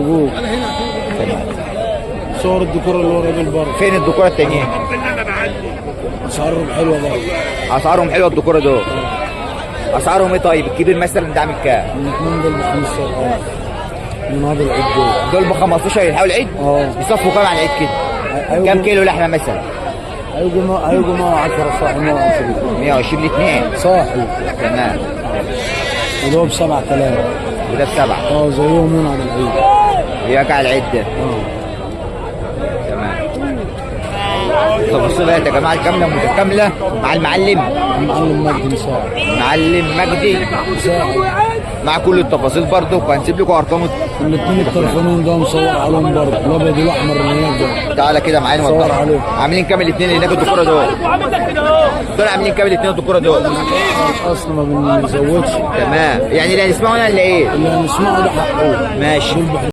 موجود. تمام. صور الديكور اللي ورا دول برضه. فين الديكوره التانيين؟ اسعارهم حلوة برضه. اسعارهم حلوة الديكوره دول. اسعارهم ايه طيب؟ الكبير مثلا ده عامل كام؟ الاثنين دول ب 15000 من هذا العيد دول. دول ب 15 يلحقوا العيد؟ اه. يصفوا كام على العيد كده؟ أيوة. كام كيلو لحمه مثلا؟ هيجوا 110 صاحي 120. 120 الاثنين. صاحي. تمام. وده ب 7000. وده بسبعة. اه زيهم هنا على العيد. يرجع العيد ده. اه. تمام. التفاصيل يا جماعة الكاملة متكاملة مع المعلم. المعلم مجدي مساعد. معلم مجدي مساعد. مع كل التفاصيل برضه، وهنسيب لكم ارقامه. الاثنين التليفونين ده مصور عليهم برضه، الابيض والاحمر اللي هناك ده. تعالى كده معانا صور وضح. عليهم. عاملين كام الاثنين اللي هناك الدكوره دول؟ دول عاملين كام الاثنين الدكوره دول؟ اصلا ما بنزودش. تمام، يعني اللي هنسمعه هنا ولا ايه؟ اللي هنسمعه ده حقه. ماشي. دول.